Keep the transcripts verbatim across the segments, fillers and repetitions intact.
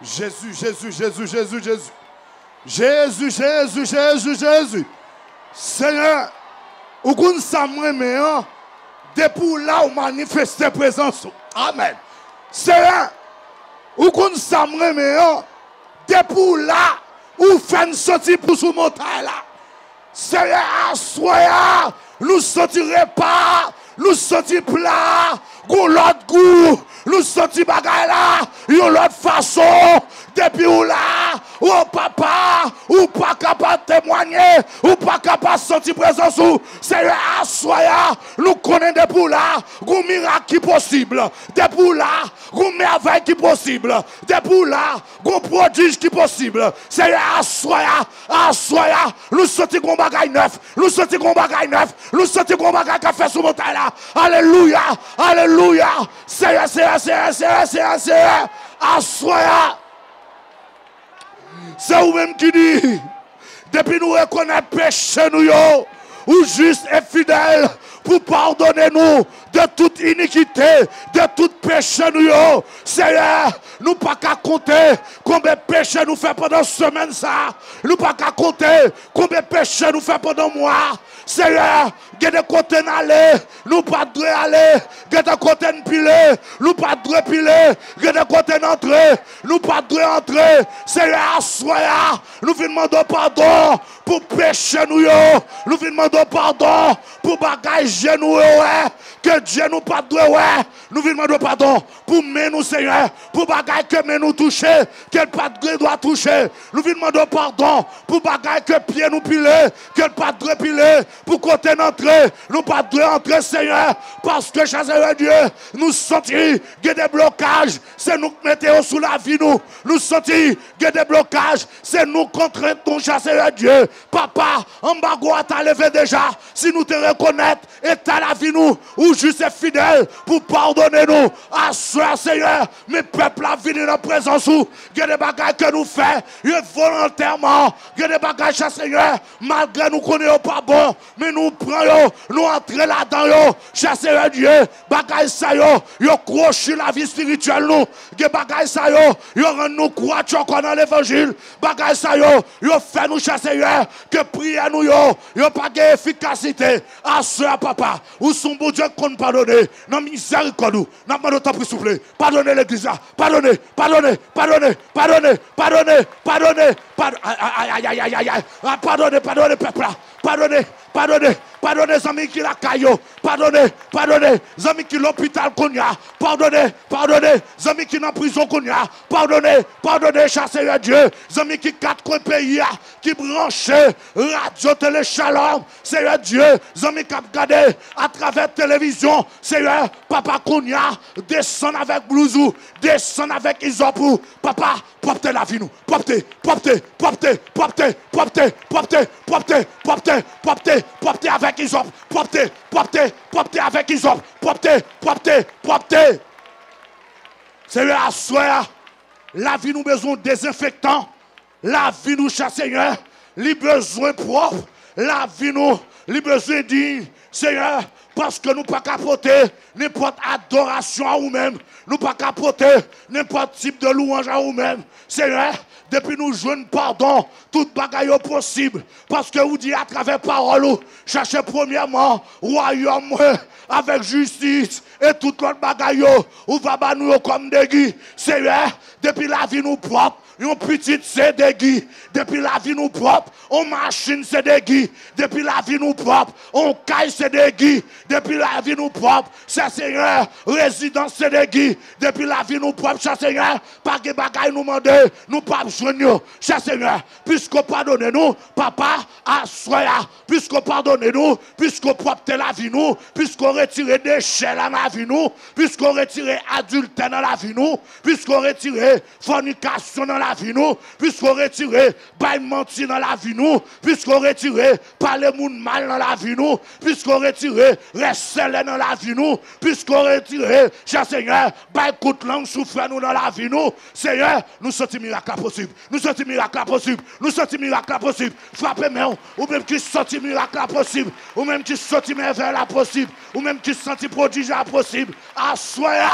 Jezi, Jezi, Jezi, Jezi, Jezi. Jezi, Jezi, Jezi, Jezi. Senyè, ou konn sa m renmen an. Depi w la, ou manifeste prezans ou. Amèn. Senyè, ou konn sa m renmen an. Depi w la, ou fè n santi pou sou montay la. Senyè, aswè a, nou santi repa, nou santi pla, gon lòt gou, nou santi bagay la, yon lòt fason. Depi ou la, o papa, ou pa ka pa temwanye, ou pa ka pa santi prezans ou. Senyè, aswè a, nou konnen depi ou la, gon mirak ki posib. Depi ou la, gon mèvèy ki posib. Depi ou la, gon pwodij ki posib. Senyè, aswè a, aswè a, nou santi gon bagay nèf. Nou santi gon bagay nèf. Nou santi gon bagay k ap fè sou montay la. Alelouya, alelouya. Senyè, Senyè, Senyè, Senyè, Senyè, Senyè. Aswè a, se ou menm ki di, depi nou rekonèt peche nou yo, ou jis e fidèl pou padone nou de tout inikite, de tout peche nou yo. Senyè, nou pa ka konte konbyen peche nou fè pandan semèn sa a. Nou pa ka konte konbyen peche nou fè pandan mwa a. Senyè, gen de kote n ale, nou pa t dwe ale. Gen de kote n pile, nou pa t dwe pile. Gen de kote n antre, nou pa t dwe antre. Senyè, aswè a, nou vin mande w padon pou peche nou yo. Nou vin mande w padon pou bagay je nou yo wè, ke je nou pa t dwe wè. Nou vin mande w padon pou men nou, Senyè, pou bagay ke men nou touche, ke l pa t gen dwa touche. Nou vin mande w padon pou bagay ke pye nou pile, ke l pa t dwe pile, pou kote n antre, nou pa t dwe antre, Senyè, paske, chè Senyè Dye, nou santi gen de blokaj, se nou k mete yo sou lavi nou. Nou santi gen de blokaj, se nou kontrent nou, chè Senyè Dye. Papa, anbago a ta leve deja, si nou te rekonèt eta lavi nou, ou jis e fidèl pou padone nou. Aswè a, Senyè, men pèp la vini nan prezans ou. Gen de bagay ke nou fè, yo volontèman. Gen de bagay, chè Senyè, malgre nou konnen yo pa bon, men nou pran yo, nou antre ladan yo. Chè Senyè Dye, bagay sa yo, yo kwochi lavi espirityèl nou. Gen bagay sa yo, yo rann nou kwa tchòkò nan levanjil. Bagay sa yo, yo fè nou, chè Senyè, ke priyè nou yo, yo pa gen efikasite. Aswè a, papa, ou se yon Bondye k konn padone. Nan mizèrikòd ou, n ap mande w, tanpri, souple, padone legliz la. Padone, padone, padone, padone, padone, padone, padone, pad-, ay, ay, ay, ay, ay, ay, ay, ay, ay, ay, padone, padone pèp la. Padone, padone, padone zanmi ki lakay yo. Padone, padone zanmi ki lopital kounye a. Padone, padone zanmi ki nan prizon kounye a. Padone, padone, chè Senyè Dye, zanmi ki kat kwen peyi a, ki branche radyo Tele Shalom. Senyè Dye, zanmi k ap gade atravè televizyon, Senyè, papa, kounye a, desann avèk blouz ou, desann avèk izòp ou, papa, pwòpte lavi nou, pwòpte, pwòpte, pwòpte avèk izòp, pwòpte, pwòpte, pwòpte, pwòpte avèk izòp, pwòpte, pwòpte, pwòpte. Senyè, aswè a, lavi nou bezwen dezenfektan. Lavi nou, chè Senyè, li bezwen pwòp. Lavi nou, li bezwen diy, Senyè, paske nou pa ka pote nenpòt adorasyon a ou menm. Nou pa ka pote nenpòt tip de lwanj a ou menm. Senyè, depi nou jwenn padon, tout bagay yo posib. Paske ou di atravè pawòl ou, chache premyèman wayòm mwen avèk jistis, e tout lòt bagay yo, ou va ba nou yo kòm degi. Senyè, depi lavi nou pwòp, yon pitit se degi. Depi lavi nou pwòp, yon machin se degi. Depi lavi nou pwòp, yon kay se degi. Depi lavi nou pwòp, chè Senyè, rezidans se degi. Depi lavi nou pwòp, chè Senyè, pa gen bagay nou mande, nou p ap jwenn yo. Chè Senyè, piske w padone nou, papa, aswè a, piske w padone nou, piske w pwòpte lavi nou, piske w retire dechè la nan lavi nou, piske w retire adiltè nan lavi nou, piske w retire fònikasyon nan lavi nou, piske w retire bay manti nan lavi nou, piske w retire pale moun mal nan lavi nou, piske w retire rès sèlè nan lavi nou, piske w retire, chè Senyè, bay kout lang sou frè nou nan lavi nou. Senyè, nou santi mirak la posib. Nou santi mirak la posib. Nou santi mirak la posib. Frape men w. Ou menm ki santi mirak la posib. Ou menm ki santi mèvèy la posib. Ou menm ki santi pwodij la posib. Aswè a,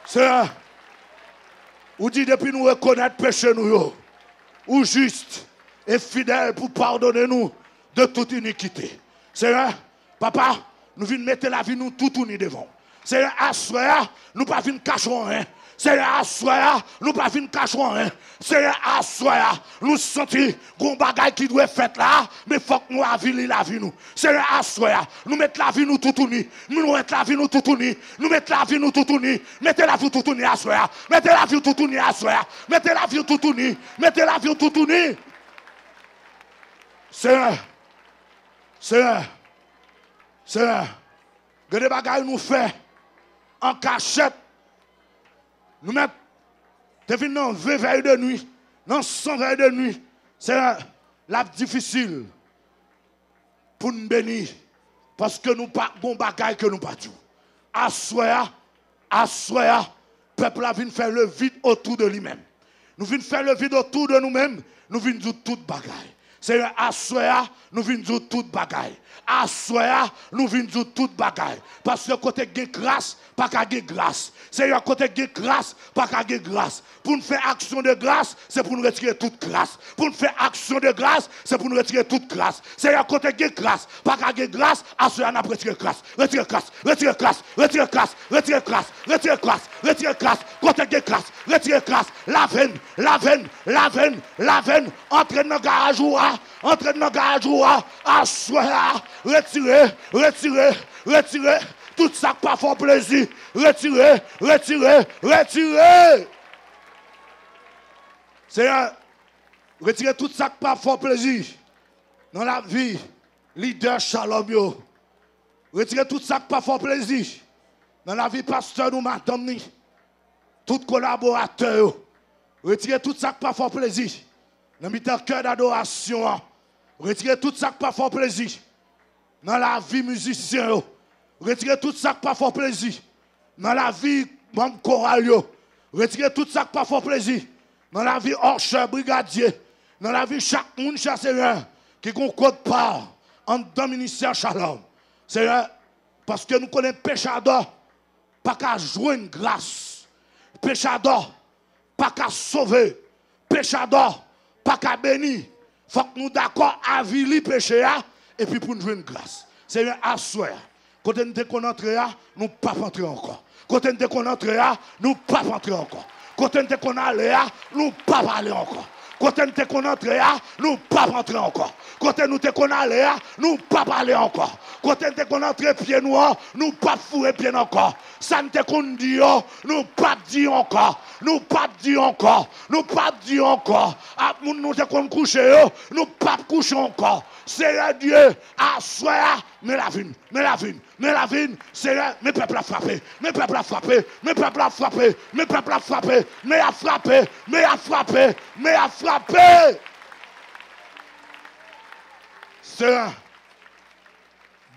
Senyè, Ou di, depi nou rekonèt peche nou yo, ou jis e fidèl pou padone nou de tout inikite. Senyè, Papa, nou vin mete lavi nou toutouni devan w. Senyè, aswè a, nou pa vin kache w anyen. Senyè, aswè a, nou pa vin kache w anyen. Senyè, aswè a, nou santi gon bagay ki dwe fèt la, men fòk nou avili lavi nou. Senyè, aswè a, nou met lavi nou toutouni. Nou met lavi nou toutouni. Nou met lavi nou toutouni. Mete lavi w toutouni aswè a. Mete lavi w toutouni aswè a. Mete lavi w toutouni. Mete lavi w toutouni. Senyè, Senyè, Senyè, gen de bagay nou fè an kachèt. Nou mèt te vin nan ven vèy de nwi, nan san vèy de nwi. Senyè, l ap difisil pou n beni, paske nou pa gon bagay ke nou pa di w. Aswè a, aswè a, pèp la vin fè le vide autour de lui-même. Nou vin fè le vide autour de nou menm, nou vin di w tout bagay. Senyè, aswè a, nou vin di w tout bagay. Aswè a, nou vin di w tout bagay. Paske kote gen kras, pa ka gen gras. Senyè, kote gen kras, pa ka gen gras. Pou n fè aksyon de gras, se pou n retire tout kras. Pou n fè aksyon de gras, se pou n retire tout kras. Senyè, kote gen kras, pa ka gen gras, aswè a n ap retire kras. Retire kras, retire kras, retire kras, retire kras, retire kras, retire kras, retire kras. Kote gen kras, retire kras. Lave n, lave n, lave n, lave n. Antre nan garaj ou a, antre nan garaj ou a. Aswè a, retire, retire, retire. Tout sa k pa fè w plezi, retire, retire, retire. Senyè, retire tout sa k pa fè w plezi nan lavi lidè Shalom yo. Retire tout sa k pa fè w plezi nan lavi pastè nou, madanm ni, tout kolaboratè yo. Retire tout sa k pa fè w plezi nan mitan kè dadorasyon an. Retire tout sa k pa fè w plezi nan lavi mizisyen yo. Retire tout sa k pa fè w plezi nan lavi manm koral yo. Retire tout sa k pa fè w plezi nan lavi òchè, brigadye, nan lavi chak moun, chè Senyè, ki gon kot pa anndan ministè Shalom. Senyè, paske nou konnen pechadò pa ka jwenn gras. Pechadò pa ka sove. Pechadò pa ka beni. Fòk nou dakò avili peche a, epi pou n jwenn gras. Senyè, aswè a, kote n te konn antre a, nou p ap antre ankò. Kote n te konn antre a, nou p ap antre ankò. Kote n te konn ale a, nou p ap ale ankò. Kote n te konn antre a, nou p ap antre ankò. Kote nou te konn ale a, nou p ap ale ankò. Kote n te konn antre pye nou an, nou p ap foure pye n ankò. Sa n te konn di yo, nou p ap di yo ankò. Nou p ap di yo ankò. Nou p ap di yo ankò. Ak moun nou te konn kouche yo, nou p ap kouche ankò. Seyè Dye, aswè a, men lavi n, men lavi n, men lavi n, Seyè, men pèp la frape, men pèp la frape, men pèp la frape, men pèp la frape, men y ap frape, men y ap frape, men y ap frape. Seyè,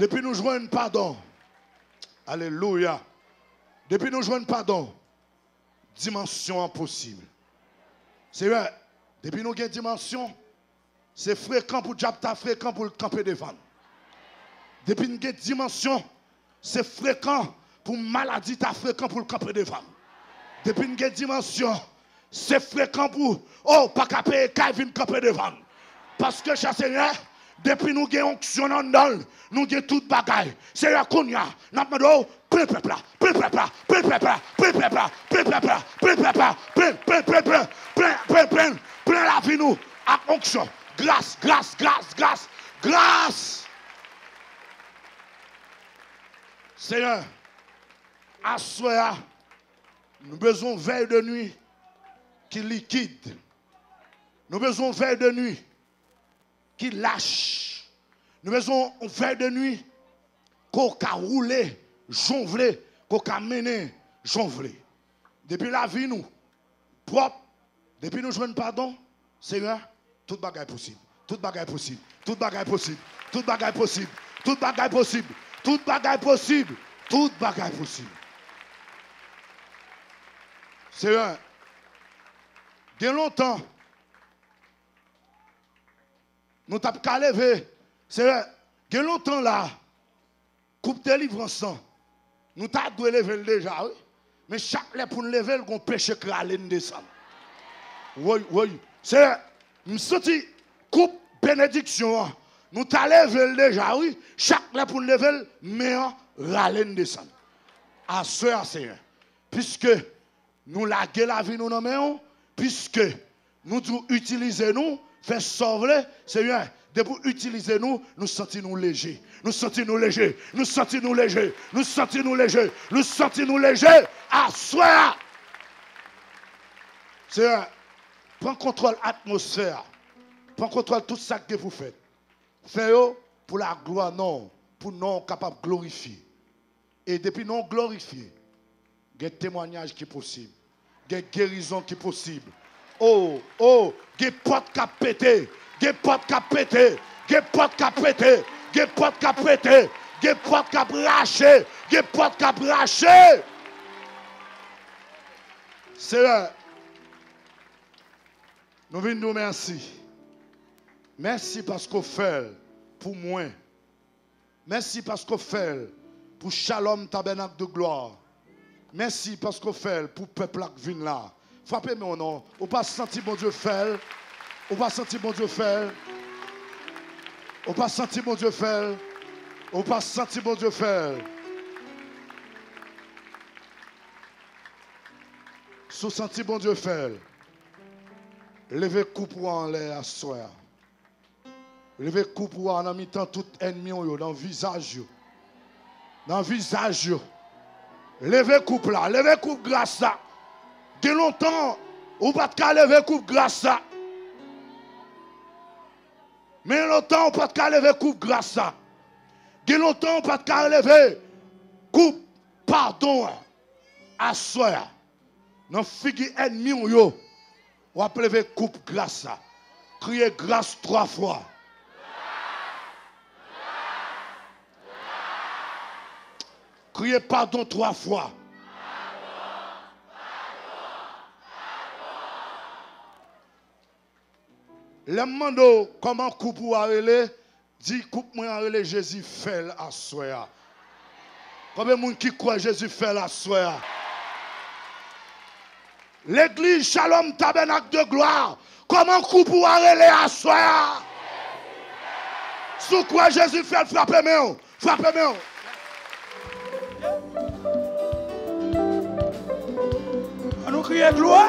depi nou jwenn padon, alelouya, depi nou jwenn padon, dimansyon an posib. Seyè, depi nou gen dimansyon, se frekan pou dyab ta frekan pou l kanpe devan n. Depi n gen dimansyon, se frekan pou maladi ta frekan pou l kanpe devan n. Depi n gen dimansyon, se frekan pou, oh, pa ka peye kay vin kanpe devan n. Paske, chè Senyè, depi nou gen onksyon anndan n, nou gen tout bagay. Seyè, kounye a, n ap mande w, plen pèp la, plen pèp la, plen pèp la, plen pèp la, plen pèp la, plen pèp la, plen, plen, plen, plen, plen, plen, plen, plen lavi nou ak onksyon. Gras, gras, gras, gras, gras. Seyè, aswè a, nou bezwen yon vèy de nwi ki likid. Nou bezwen yon vèy de nwi ki lach. Nou bezwen yon vèy de nwi ke w ka woule jan w vle, ke w ka mennen jan w vle. Depi lavi nou pwòp, depi nou jwenn padon, Seyè, tout bagay posib. Tout bagay posib. Tout bagay posib. Tout bagay posib. Tout bagay posib. Tout bagay posib. Tout bagay posib. Seyè, gen lontan, nou t ap ka leve. Seyè, gen lontan la, koup delivrans lan, nou ta dwe leve l deja, wi. Men chak lè pou n leve l, gon peche k rale n desann. Woy, woy. Seyè, m santi koup benediksyon an. Nou ta leve l deja, wi. Chak lè pou n leve l, men an rale n desann. Aswè a, Seyè, piske nou lage lavi nou nan men w, piske nou di w itilize nou, fè sa w vle, Seyè, depi w itilize nou, nou santi nou leje. Nou santi nou leje. Nou santi nou leje. Nou santi nou leje. Nou santi nou leje. Aswè a, Seyè, pran kontwòl atmosfè a. Pran kontwòl tout sa k gen pou fèt. Fè yo pou laglwa non w, pou non w kapab glorifye. E depi non w glorifye, gen temwayaj ki posib. Gen gerizon ki posib. O, o, gen pòt k ap pete. Gen pòt k ap pete. Gen pòt k ap pete. Gen pòt k ap pete. Gen pòt k ap rache. Gen pòt k ap rache. Seyè, nou vin di w mèsi. Mèsi paske w fè l pou mwen. Mèsi paske w fè l pou Shalom Tabernacle de Gloire. Mèsi paske w fè l pou pèp la k vin la. Frape men w non. Ou pa santi Bondye fè l? Ou pa santi Bondye fè l? Ou pa santi Bondye fè l? Ou pa santi Bondye fè l? Si w santi Bondye fè l, leve koup ou anlè aswè a. Leve koup ou a nan mitan tout ènmi w yo, nan vizaj yo. Nan vizaj yo. Leve koup la, leve koup gras la. Gen lontan, ou pa t ka leve koup gras la. Men lontan, ou pa t ka leve koup gras la. Gen lontan, ou pa t ka leve koup padon an. Aswè a, nan figi ènmi w yo, w ap leve koup gras la. Kriye gras twa fwa. Kriye padon twa fwa. Lè m mande w kòman koup ou a rele, di, koup mwen an rele Jezi fè l aswè a. Konbyen moun ki kwè Jezi fè l aswè a? Legliz Shalom Tabernacle de Gloire, kòman koup ou a rele aswè a? Si w kwè Jezi fè l, frape men w. Frape men w. Ann nou kriye glwa.